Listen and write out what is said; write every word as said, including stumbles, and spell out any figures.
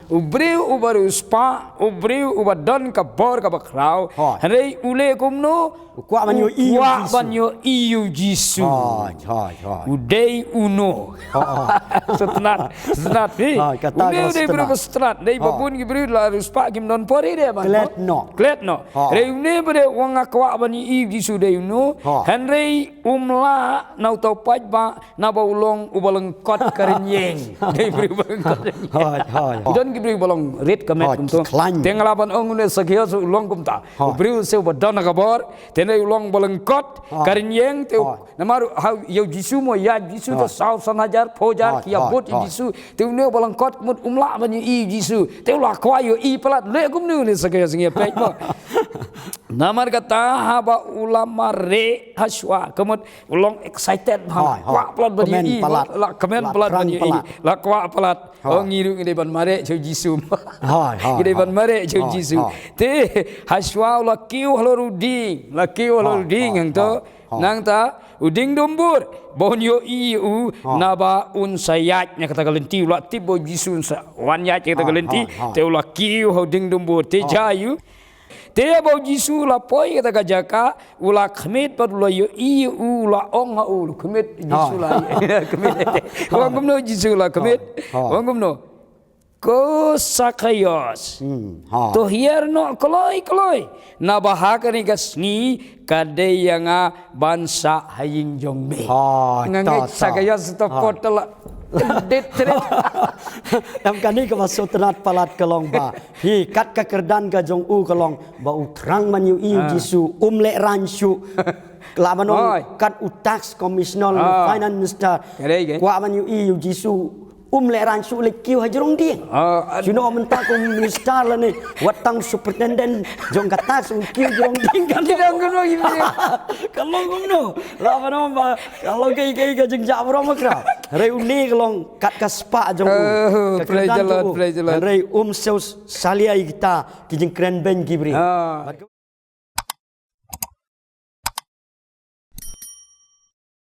U briew uba riewspah, u briew uba don ka bor kaba khraw. Hooid. Hynrei u leh kumno? U kwah ban ïohi ïa u Jisu. Hooid, hooid, hooid. U dei uno. Hooid. Sngewtynnat, sngewtynnat, hi. Hooid, kata u dei briew ba sngewtynnat. Dei ba bun ki briew la riewspah kim don por hi de ban klet noh. Klet noh. Hooid. Hynrei une ba dei u ong nga kwah ban ïohi ïa u Jisu dei uno. Hooid. Hynrei um lah na uta u paidbah naba u long uba lyngkot ka rynïeng. Dei briew ba lyngkot ka rynïeng. Hooid, hooid. Don ki briew ba long rit ka met kumto. Hooid, khlaiñ. Te nga lah ban ong une Sakios u long kumta. Hooid. U briew se uba don ka bor, te u long ba lyngkot ka rynïeng te. Hooid. Namar ha ïa u Jisu mo, ïa u Jisu te saw san hajar, phew hajar ki ïabud ïa u Jisu. Te une uba lyngkot kumut um lah ban ïohi ïa u Jisu. Te u la kwah ïohi palat, leh kumno une Sakios, ngi peit mo. Namar kata haba u la mareh hashwa, kumut u long excited bha. Hooid, hooid. Kwah palat ban ïohi. Kmen palat. La kmen palat ban ïohi. La kwah palat. Hooid. Oh, ngi ruh ngi dei ban mareh sha u Jisu. Hooid, hooid. Ngi dei ban mareh sha u Jisu. Hooid. Te hashwa u la kiew halor u dieng. La kiew halor u dieng hangto. Hooid. Nangta u dieng dumbur. Ba un ïohi ïa u naba un sa ïaid na kata ka lynti, u la tip ba u Jisu un sa wan ïaid na kata ka lynti. Hooid, hooid. Te u la kiew ha u dieng dumbur. Te jia ïa u. Te haba u Jisu u la poi kata ka jaka, u la khmih bad u la ïohi ïa u, u la ong ha u, u la khmih, Jisu la ïohi, khmih. Ong kumno Jisu u la khmih? Ong kumno? Ko Sakios. Hmm, ha. To hiar noh kloi kloi. Naba ha kane ka sngi ka dei ïa nga ban sah ha ïing jong me. Ha, nga ngeit Sakios to pot la. Dit tret. Em kane kaba sngewtynnat palat ka long ba. Hi, kat ka kyrdan ka jong u ka long ba u thrang ban ïohi ïa u Jisu, um lehraiñ shuh. Lah ban ong kat u tax commissioner, u finance minister. Kwah ban ïohi ïa u Jisu, um lehraiñ shuh, leit kiew ha jrong dieng. Shuh noh mynta kum minister lane wat tang superintendent jong ka tax u kiew jrong dieng kan. Ka long kumno? Lah ban ong ba ka long kaei kaei ka jingjia burom bakra. Hynrei une ka long kat ka spah jong u. Ka kyrdan jong u. Hynrei um sngewsalia ïa kita ki jingkren beiñ ki briew.